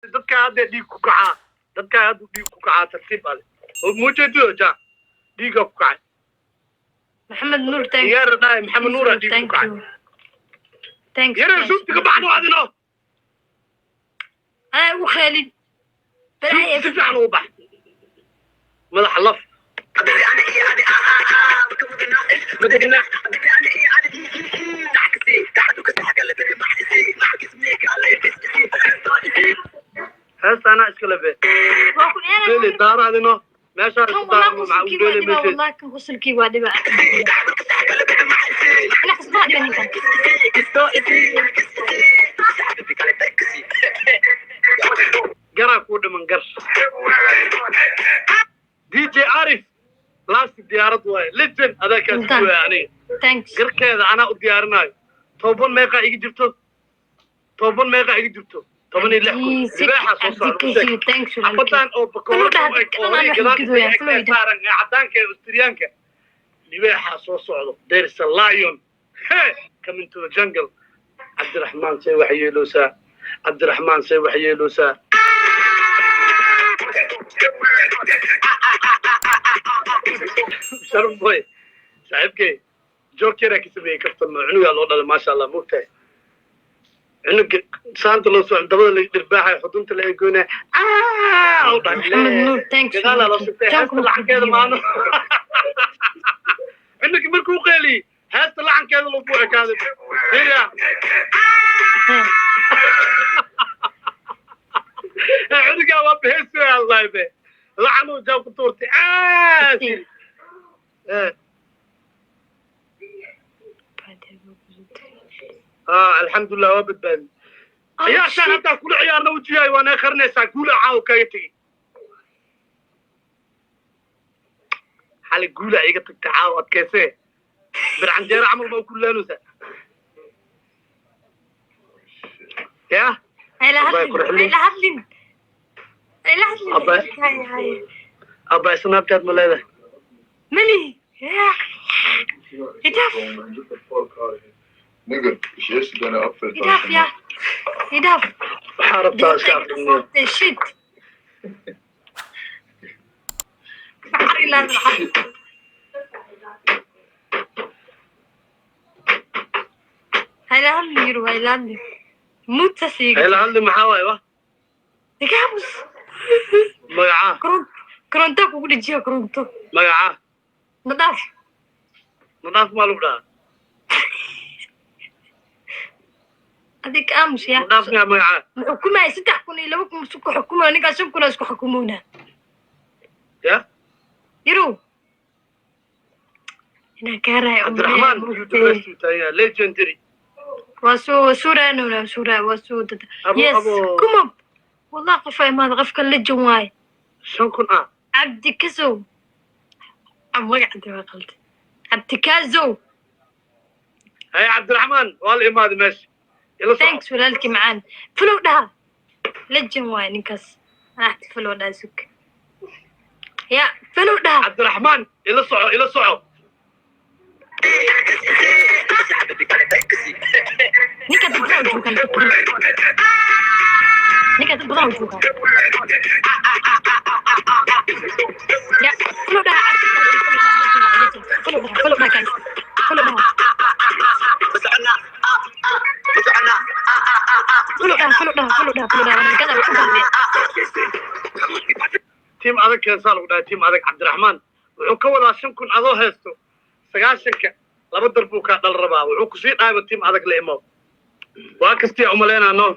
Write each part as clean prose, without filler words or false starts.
Dadka hadda dhiig ku kacaa, dadka hadda dhiig ku kacaa. Tartiib ale mujeedido ja dhiiga ku kacay. Maxamed Nuur, thank. Yaar dhahay Maxamed Nuura dhiig ku Thank kacay. you, thanks. Yare, suugti ka baxno adino. Anaa ugu kheelin balaayo. Si fiican ugu bax madaxa laf. Heesta anaa iska lebe. Waa ku ciyaaraya. Beele daaro adino meeshaa kan isku walaa daarno maxaa u qosolkii waa beele dhibaa. meesheed. Wallah, kan qosolkii waa dhibaa. Ana qosbaa dhiba ninkan. Garaa kuu dhiman gar. DJ Arif, last diyaarad waaye. Legend adaa kaa Sultan. Sugaaya aniga. Thanks. Garkeeda anaa u diyaarinayo. 10 meeqaa iga jirto? 10 meeqaa iga jirto? 16,000. Libaaxa soo socda u sheeg. Thanks walaalkay. Xabadan oo bakoorada Fulu u eg oo dhaha, horay dadka gadaal dhan wax ka gudooyaan, eg saaran ee cadaanka ee Austriyaanka. Libaaxa soo socdo. There is a lion, hey, coming to the jungle. Cabdiraxmaan, say wax yeeloosaa. Cabdiraxmaan, say wax yeeloosaa. Sharaf boy, saaxiibkey, joog yaraa ka sameeyey kaftan. Cunugaa loo dhalay, maasha Allah. Mogtahay cunuga saanta loo socon, dabada la dhirbaaxay, xudunta la eegoynaya u dhahay. Maxamed Nuur, thanks. Gadaalaa loo shubtay heesta lacankeeda maano. Cunuga markuu qeeliyey, heesta lacankeeda lagu ekaaday. Fiiriya, cunugaa waa beheesaya allahi be lacanuu jaab ku tuurtay. Alxamdulilah, waa badbaadi. Ciyaashaan haddaa kula ciyaarna wejigaay waa naga qarinaysaa. Guula caawa kaaga tegey xalay, guula iga tagtay caawa. Adkeysee bircanjeero camal baa ku laanaysaa ya. Hayla Abay, hadlin. qurxin. Hayla hadlin, hayla hadlin. Abay. Hay, hay. Abba, Snapchat ma leedahay? Mali idhaaf. Nigga, she's gonna up. Idhaaf ya, idhaaf. Waxaa rabtaa iska aqrinaya. Shit. Maxar ilaa lacag. Hayla hadlin yuru, hayla hadlin. Muta siiga. Hayla hadli maxaa waaye wa? Igaabus. Magacaa? Koronto, koronto kugu dhejiya, koronto. Magacaa? Nadhaaf. Nadhaaf maa lagu dhahaa? Adig aamus ya. Nadhaaf miyaa magacaa? Ma xukumaya 3,000 iyo 2,000 isku xukumaya ninkaa, 5,000 isku xukumoona. Ya. Yarow, inaan kaa raayo. Cabdiraxmaan, you the best uu taagan yahay, legendary. Waa soo waa suuraanona suura waa soo dada. Abo. Yes. Abo. Kuma wallah qofa imaada, qofka lejan waaye. 5,000 ah. Cabdi kasow, magacda waa qalday, Cabdi kazow. Hay Cabdiraxmaan, waa la imaaday meesha, ila soco. Thanks walaalkii macaan. Follow dhaha, lejan waaye ninkaas. Anaxti follow dhaha, sug ya, follow dhaha. Cabdiraxmaan, ila soco, ila soco. Ninka dad badan u joogaan, ninka dad badan u joogaan ya. Follow dhaha, follow dhaha, follow dhaha guys, follow dhaha, follow dhaha, follow dhaha, follow dhaha, follow dhaha. Ninkada ku dambe. Tiim adag keensaa lagu dhahay, tiim adag. Cabdiraxmaan wuxuu ka wadaa 5,000 adoo haysto, 90-ka laba dar buu kaa dhal rabaa. Wuxuu kusii dhahayba tiim adag la imo. Waa kastii umaleynaa no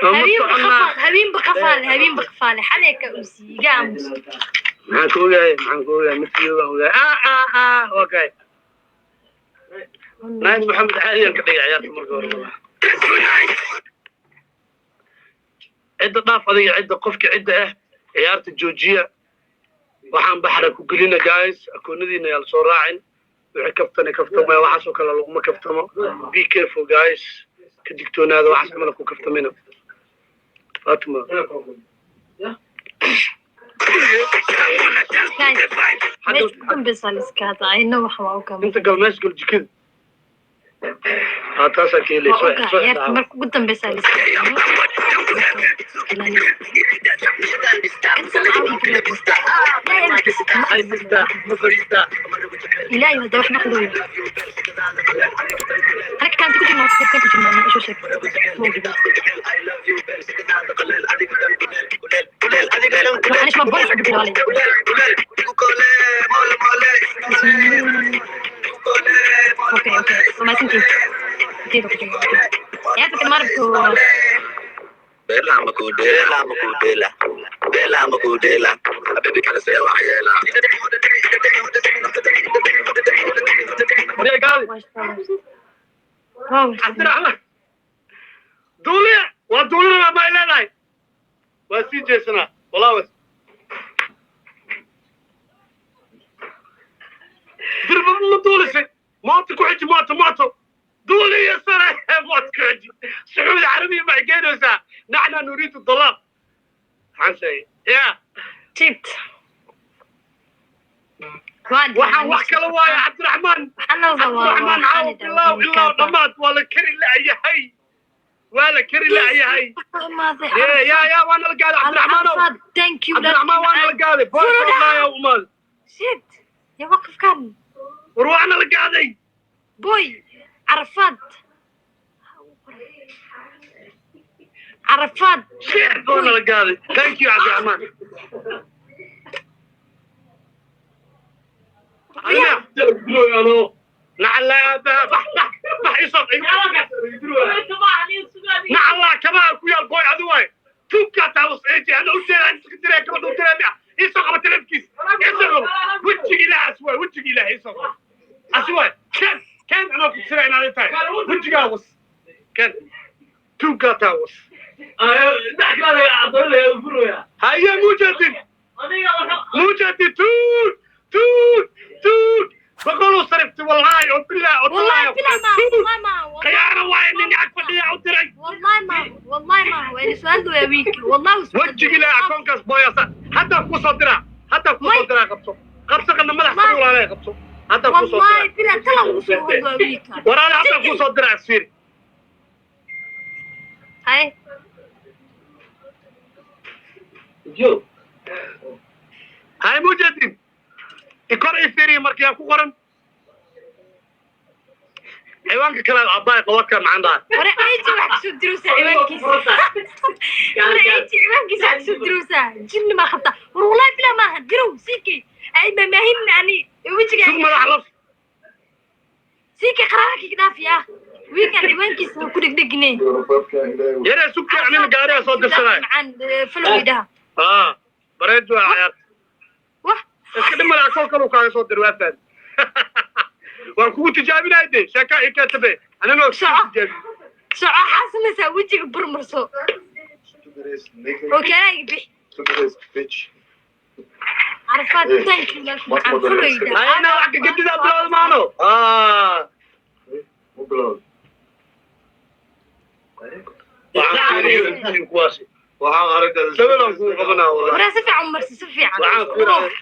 ma habeenba soconnaa. Qafaal habeenba, qafaal habeenba, qafaale xalay ka usi iga aamus. Maxaan ka ogahay? Maxaan ka ogahay? Midkiyoogaan ogahay. Waa kay naayid Maxamed caadiyan ka dhigay ciyaarta marka hore. Wallah, cidda dhaaf adiga, cidda qofka cidda ah ciyaarta joojiya. Waxaan baxra ku gelina guys, akoonadiina yaa lasoo raacin. Wixii kaftane kaftamaya, waxaasoo kale laguma kaftamo. Be careful guys, ka digtoonaada waxaas camala ku kaftamina. Fatima. Guys, meesha ugu dambeysa la iska hadla ayna waxa waa ogaa. Inta gal, meesha gal, jikada haa, taasaa ka Waa helaysa. ogaa ciyaarta marka ugu dambeysa la iska hadla. Ilaahay hadda wax maqlayo. Anaga kaanta ku jirnaa, kan ku jirnaa, ma isoo sheeg. Ma ogida. Waxaan isma boy cudub ilaalay. Okay, okay. Waa mahadsantihiin. Inteeda ku jirnaa. Okay. Ciyaarta kan ma rabto. Waryaa gaali. Wow. Cabdiraxmaan duuliya waa duulinaa ma leedahay, waa sii jeesanaa walaa was dirba ma duulisay. Moota ku xiji, mooto mooto duuliya sare, moota ku xiji. Sacuudi Carabiya maxay keenaysaa? Naxna nuriidu dalaaq. Maxaan sheegay ya? Shit. Waxaan wax kala waayo Cabdiraxmaan. Cabdiraxmaan caawa bilaaw ilaa dhammaad waa la keri la'yahay, waa la keri la'yahay. Ya ya ya, waana la gaaday Cabdiraxmaanow. Thank you. Cabdiraxmaan, waana la gaaday boolaya umaad. Shit. Ya waqfkan. War waana la gaaday. Boy, Arafat. Arafat. Shit, waana la gaaday. Thank you, Cabdiraxmaan. Nacalaa bax bax bax isoo nacalaa kabaha ku yaal. Boy, adi waay tuugkaa taabas eeji ana u jeeda inta diray gabadha u diray miya. Isoo qaba teleefkiis, isoo qaba wejiga Ilaah as waay, wejiga Ilaah isoo qaba asi waay. Ken ken anoo ku tusina inaad tahay wejigaa was ken tuugkaa taawas haye. Muujadin muujadin, tuug tuug tuug, 100 u sarifti wallaahi oo bilaah oo والله بلا ما والله ما khiyaano waaye nin ag fadhiya u diray. والله ما والله ما هو يعني سؤال يا ويك والله سؤال. Wejiga Ilaah akoonkaas booyasa haddaa kuu soo diraa, haddaa kuu soo diraa. Qabso qabso qadna madax sabuulaalay, qabso haddaa kuu soo والله diraa. بلا تلا وسؤال يا ويك. Waraale haddaa kuu soo diraa isfiiri. هاي. Hay mujedin ikor i fiiriya markiyaa ku qoran ciwaanka kale abbaay qawadka macaan dhahay. ورا ايجي wax kusoo diruusa ciwaankiisa, ورا ايجي ciwaankiisa wax kusoo diruusa. Jinni ma qabta? War wallahi bila maaha dirow sikii ay ma maahin ani wejiga. Sug madax laf. Sikii qaraarkii dhaaf yaa wiilkan ciwaankiisa ha ku dhegdhegne. Yaree sugti anina gaariyaa soo dirsanay. Macaan follow idhaha. Aa bareed waa ciyaarta. Wah. Iska dhimala akoon kaluu kaaga soo dir, waa fahmi. Waan kugu tijaabinaya de sheeka i keetabe anina waa kugu Soco. tijaabi. Soco xaasanaysaa wejiga burmarso oo kala bix. Carafaad, thank you macaan, follow idhaha. Ayna wax ka gedidaa bilowda maano. Waxaan fiiriyey kuwaasi sabilan kuu qabanaa wallahi. Waraa si fiican marsi, si fiican. Waxaan fiiriyey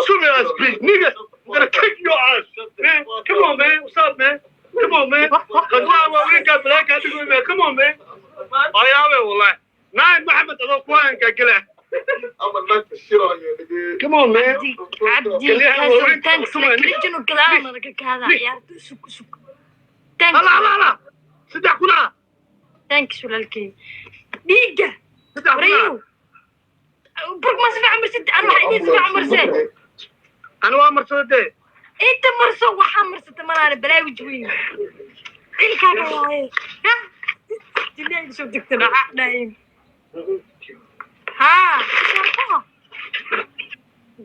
Stupid ass bitch, nigga. I'm gonna kick your ass, man. Come on, man. What's up, man? Come on, man. Qadwaa waaweynkaa balaakaa dhigoy, man. Come on, man. Ayaabe wallahi. Nine Maxamed adoo kuwaankaa gela. Come on, man. Cabdi cabdi Kaliya kaasoo waaweynka thanks cusub. Like legend gadaal laga kaada ciyaarta sug sug. Thanks. Hala hala hala. 3,000 ah. Thanks walaalkay dhiigga. 3,000 ah. Warayow burg ma si fiican marsid, ana waxaa idin si fiican marsee. Ani waa marsada dee. Inta marso waxaa marsata malaana balaawij weyn cilkaaga waaye ha jinaa igu soo degtana dhahayn haa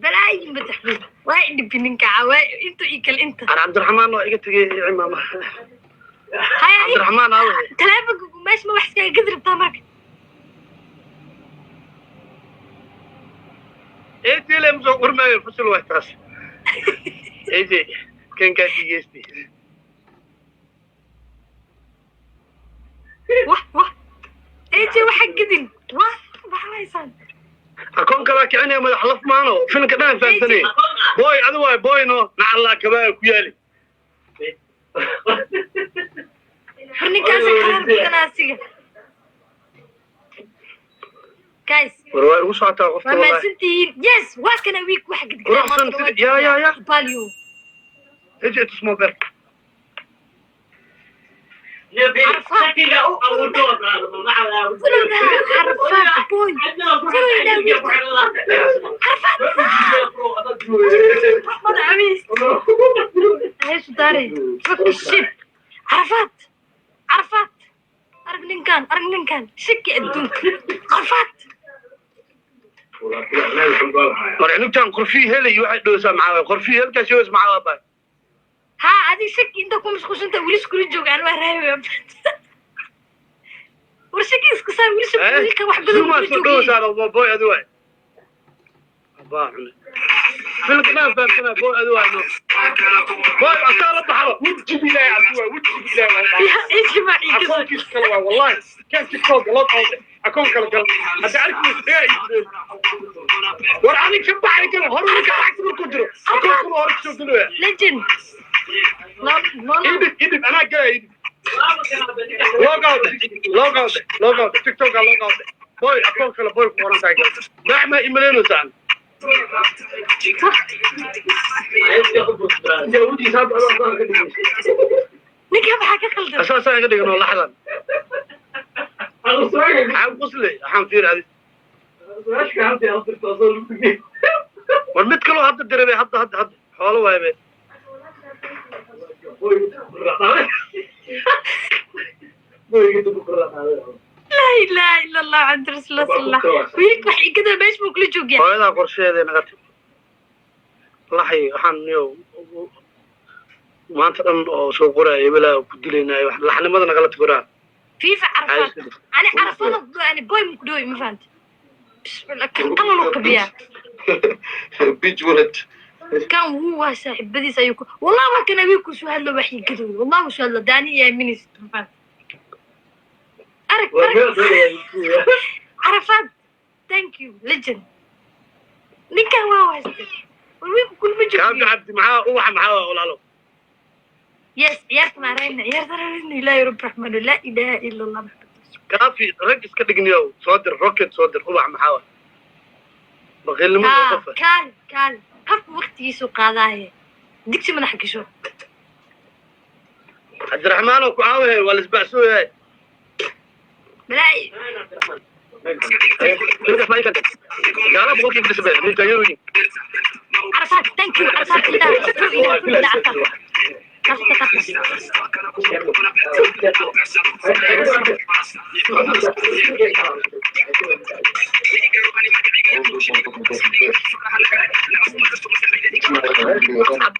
balaayin madaxweyne waa idhibi ninka waa intu ii kale inta. Ana Cabdiraxmaan waa iga tegey cimaama. Haya. Cabdiraxmaan aawe? Taleefonka meesha ma wax iskaga gedi rabtaa marka? AJ le ma soo qormaayo fasil waay taas. AJ kan kaa dhigeysti. Wah wah AJ waxa gedin wah waxa haysaan. Akoon kalaa kicinaya madax laf maano filimka dhan fahamsanay. Boy adi waay boy no nacallaa kabaa ku yaali. War ninkaasa qaraar badan asiga. Guys. War waa igu socotaa qofta Waa wallahi. Mahadsantihiin. Yes, waa kana wiilka wax gadgadaa. Quruxsan ya ya ya. Balyo. Eji tus mobile. Fulowda Carafaad boy. Fulowda wiilka. Carafaad. Madaxwiis. Heesu daare. Fuck shit. Carafaad. Carafaad. Arag ninkan, arag ninkan. Shaki adduunka. Carafaad. War cunugtan qorfii helay waxay dhowsaa maxaa waay? Qorfii helkaas yoos maxaa waa baa? Ha, adi shaki inta ku mashquulsanta weli iskula joogaan waa raabaya. War shaki iska saar weli shaki wiilka wax badan Zuma kula soo joogay. dhowsaa boy adi waay. Abaa xune. Filka dhan fahamsana boy adi waay no. Boy asaa la baxdo. Wejiga Ilaahay cabdi waay, wejiga Ilaahay waay. Ya, ijma iga. Akoonkiisa kale waay, wallahi. Kan TikTok loo qaaday. Akoon kale gal. Hadda arkiisa dhagaa iibsadeen. War adig ka baxay kale hor ka lacagta markuu diro. Akoon kale hor kasoo gelaya. Legend. No. Idib idib anaa galaya idib. Log out, log out, log out. TikTok log out. Boy akoon kale boy ku qoran tahay gal. Baax ma imaleynaysaa. Ninka maxaa ka qaldan? Asaasaa iga dhigan oo laxdan. Maxaan quslay? Waxaan fiir adi. War mid kaloo hadda diray bay hadda hadda hadda xoolo waaye bay. Laa ilaaha illa Allah cabdi rasuulillah sal Allah. Wiilka wax igada meesha buu kula joogaa. Hooyadaa qorsheeday naga timi. Laxay waxaan niyow maanta dhan oo soo qoraya hebelaa ku dilaynaayo wax laxnimada nagala tuguraa. Fifa Carafaad. Ani Carafaad ani boy mu ku dhaway ma fahanta. Bismillah kan qalal kabiyaa. Bitch wallet. Kan wuu waa saaxiibadiis ayuu ku wallahi waa kana wiilku soo hadlo wax igadoy wallahi wuu soo hadlo daani iyo aaminaysa ma fahanta. Arag arag Carafaad, thank you legend. Ninkan waa waastay. War wiilku kulma Kaafi joogiyo. Cabdi maxaa ubaxa maxaa waa walaalo. Yes, ciyaarta ma aragna, ciyaarta aragna ilaahi rabbi raxmaan laa ilaaha illa Allah maxamed rasuul. Kaafi rag iska dhigniyow soo dir rocket soo dir ubax maxaa waa. Baqiilnimada haa qofa. Kaali kaali qofku waqtigiisu qaadaaye digsi madax gasho. Cabdiraxmaan oo ku caawihay waa la isbacsoo yahay. Balaayi. Gaala boqolkiiba dhisbay min taageerooyin. Carafaad, thank you Carafaad, ilaa ilaa ilaa Carafaad tarta tarta.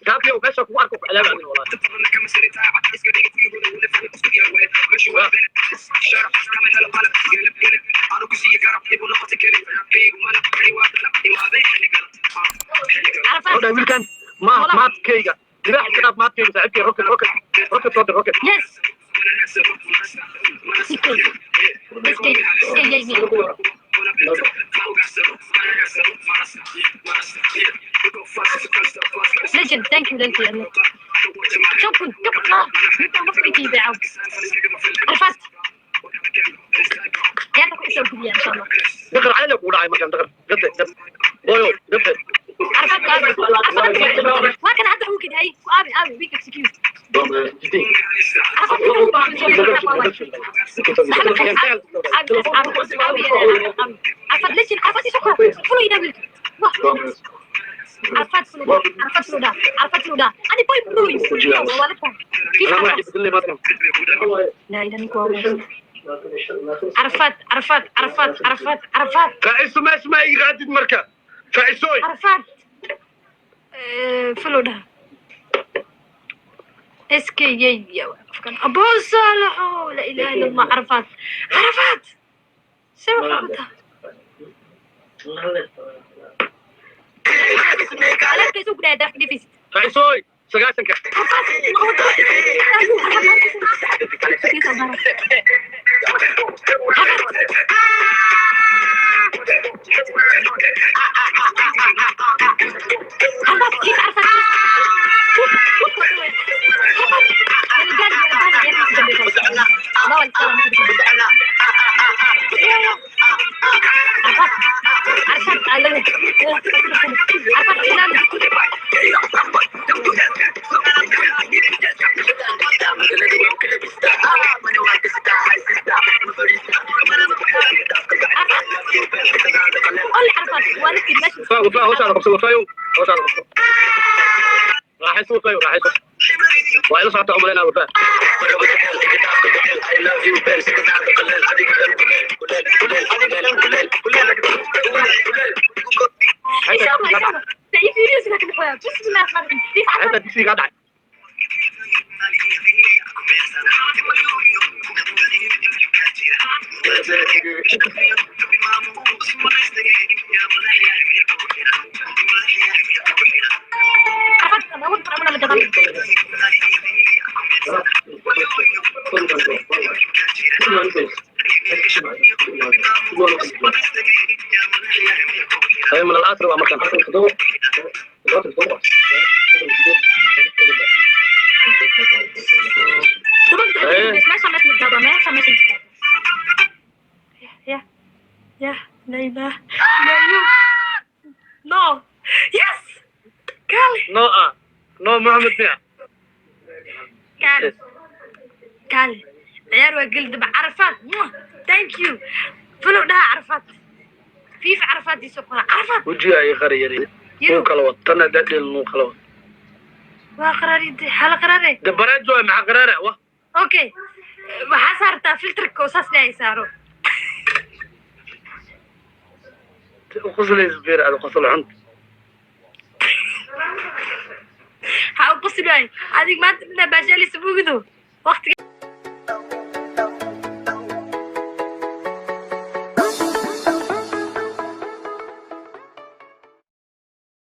Kaafi oo meesha kugu arko ku cilaaba adiga wallahi. Carafaad. Odha wiilkan ma maadkayga libaax iska dhaaf maadkayga saaxiibkay rocket rocket rocket soo dir rocket. Yes, CK SK SK yaymi. Legend, thank you, thank you. شكرا شكرا ninkan qofka intii beecaw Carafaad ciyaarta ku soo gudiya insha Allah. Daqar cali kugu dhacay markaan daqar gade gade boyo gade. Carafaad ku aabi Carafaad waa kana hadda wuu kidhay ku aabi aabi wiilka execute Carafaad. عرفت ليش عرفت شكرا فلو يداوي عرفت فلو عرفت فلو عرفت فلو انا بوي بلوي كيف Anaa magaciisa عرفت dilay maadkan. لا اله الا الله عرفت عرفت عرفت عرفت عرفت. Faaciso meesha ma iga qaadid marka. Faacisoy. عرفت فلو ده اس كي يا ابو صالح لا اله الا الله عرفت عرفت سوى حبتها Faacisoy sagaashanka. Carafaad ilaali. Olli Carafaad waa la meesha. Wafaa, Wafaa, hawshaada qabso. Wafaayow, hawshaada qabso. Raaxayso, Wafaayow, raaxayso. Waa ila socotaa umalaynaa, Wafaa. Insha Allah, insha Allah. Fiiriyo sida ka dhaxaya. Bismillah rahmaan rahiim. Fiif Carafaad. Xataa digsiga dhacay. Carafaad awood badan la gadan. Ay, من العصر waa markaan. Meesha meesha la gado, meesha meesha la gado. Ya ya la ilaha la you. No. Yes. Kaale. No ah no Mohamed Biya. Kaale. Kaale. Ciyaar waa geli daba Carafaad. Mwah. Thank you. Follow dhaha Carafaad. Fiif Carafaad iisoo qora. Carafaad. Wejiga ay qari yari. Yaro. Nuu kala wad tan haddaa dheel nuu kala wad. Waa qaraaride, xala qaraare. De bareejo waay, maxaa qaraara wa? Okay. Waxaa saartaa filterka oo saas leeyahay saaro. Qoslaysa beer aad qosol xunta. Ha u qosli waay. Adig maanta dhinaa baashaalisa buugido. Waqtiga